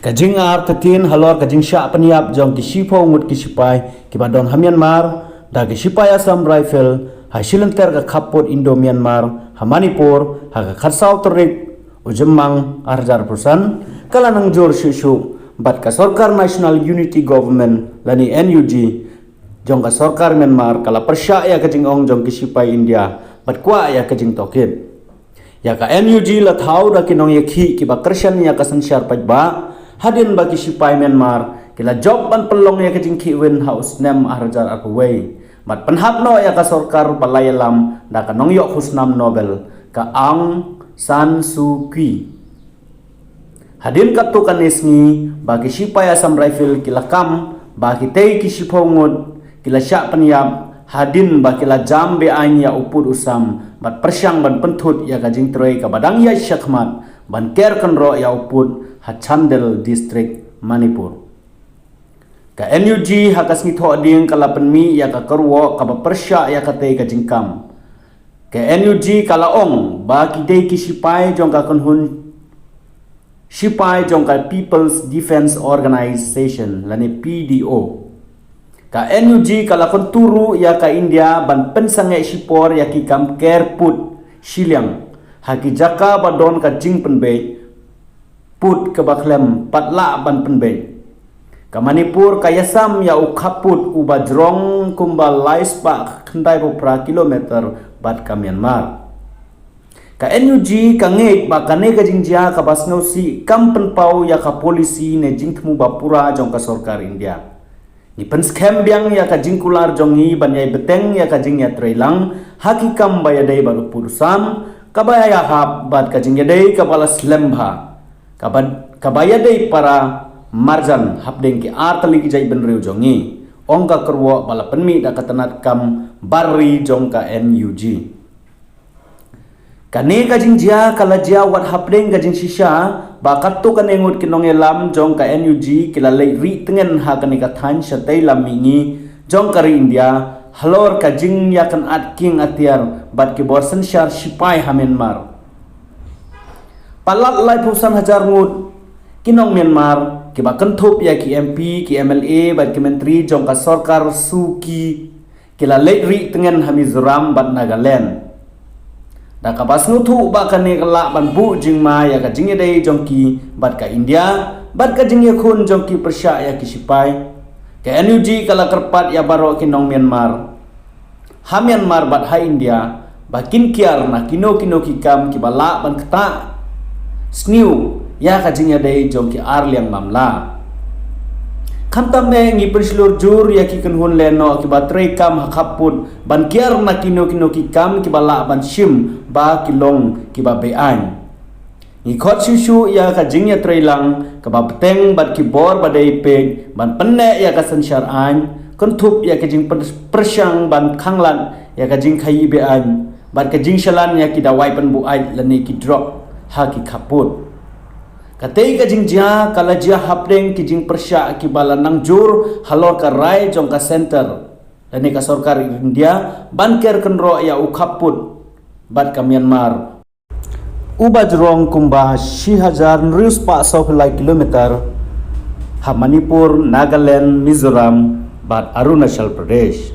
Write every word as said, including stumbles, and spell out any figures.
Ka jingartatien halor ka jingshah pynïap jong ki shiphew ngut ki shipai kiba don ha Myanmar da ki shipai Assam Rifle ha shilynter ka khappud Indo-Myanmar ha Manipur ha ka khatsaw tarik u Jymmang arhajar arphew san ka la nang jur shuh shuh bad ka sorkar National Unity Government lane N U G jong ka sorkar Myanmar ka la pyrshah ïa ka jingong jong ki shipai India bad kwah ïa ka jingtohkit. Ïa ka N U G la thaw da ki nongïakhih kiba kyrshan ïa ka synshar paidbah hadien ba ki shipai Myanmar ki la jop ban pynlong ïa ka jingkhih win ha u snem arhajar arphew wei bad pynhap noh ïa ka sorkar ba la ïalam da ka nongïoh khusnam Nobel ka Aung San Suu Kyi. Hadien katto katne sngi ba ki shipai Assam Rifle ki la kam ba kitei ki shiphew ngut ki la shah pynïap hadien ba ki la jam beaiñ ïa u pud u sam bad pyrshang ban pynthut ïa ka jingtrei kaba dang ïaid shakhmat ban ker kynroh ïa u pud ha Chandel District, Manipur. Ka N U G ha ka sngi Thohdieng ka la pynmih ïa ka kyrwoh kaba pyrshah ïa katei ka jingkam. Ka N U G ka la ong ba ki dei ki shipai jong ka kynhun shipai jong ka People's Defence Organisation lane P D O. Ka N U G ka la kyntu ruh ïa ka India ban pynsangeh shipor ïa ki kam ker pud shiliang ha ki jaka ba don ka jingpynbeit pud kaba khlem pat lah ban pynbeit. Ka Manipur ka ïasam ïa u khappud uba jrong kumba lai spah khyndai phew phra kilometer bad ka Myanmar. Ka N U G ka ngeit ba kane ka jingjia kaba sngewsih kam pynpaw ïa ka polisi ne jingthmu ba pura jong ka sorkar India. Ngi pynskhem biang ïa ka jingkular jong ngi ban ïai bteng ïa ka jingïatreilang ha ki kam ba ïadei bad u pud u sam kaba ïahap bad ka jingïadei kaba la slem bha kaba kaba ïadei para marjan hapdeng ki ar tylli ki jaitbynriew jong ngi, ong ka kyrwoh ba la pynmih da ka tnad kam bar ri jong ka N U G. Kane ka jingjia ka la jia wat hapdeng ka jingshisha ba katto katne ngut ki nongïalam jong ka N U G ki la leit rieh tngen ha kane ka thaiñ shatei lam mihngi jong ka ri India halor ka jingïakynad kieng atiar bad ki bor synshar shipai ha Myanmar. Palat laiphew san hajar ngut ki nong Myanmar kiba kynthup ïa ki M P, ki M L A bad ki myntri jong ka sorkar Suu Kyi ki la leit rieh tngen ha Mizoram bad Nagaland. Da kaba sngewthuh ba kane ka lah ban buh jingma ïa ka jingïadei jong ki bad ka India bad ka jingïakhun jong ki pyrshah ïa ki shipai, ka N U G ka la kyrpad ïa baroh ki nong Myanmar ha Myanmar bad ha India ba kin kiar na kino kino ki kam kiba lah ban ktah sniew ïa ka jingïadei jong ki ar liang mamla. Khamtam eh ngi pynshlur jur ïa ki kynhun lehnoh kiba trei kam ha khappud ban kiar na kino kino ki kam kiba lah ban shim ba ki long kiba beaiñ. Ngi khot shuh shuh ïa ka jingïatreilang kaba bteng bad ki bor ba dei peit ban pynneh ïa ka synshar aiñ, kynthup ïa ka jingpyrshang ban khanglad ïa ka jingkhaïi beaiñ bad ka jingshalan ïa ki dawai pynbuaid lane ki drok ha ki khappud. Katei ka jingjia ka la jia hapdeng ki jingpyrshah kiba la nang jur halor ka rai jong ka Centre lane ka sorkar India ban ker kynroh ïa u khappud bad ka Myanmar, uba jrong kumba shi hajar hynriew spah saw phew lai kilometer ha Manipur, Nagaland, Mizoram bad Arunachal Pradesh.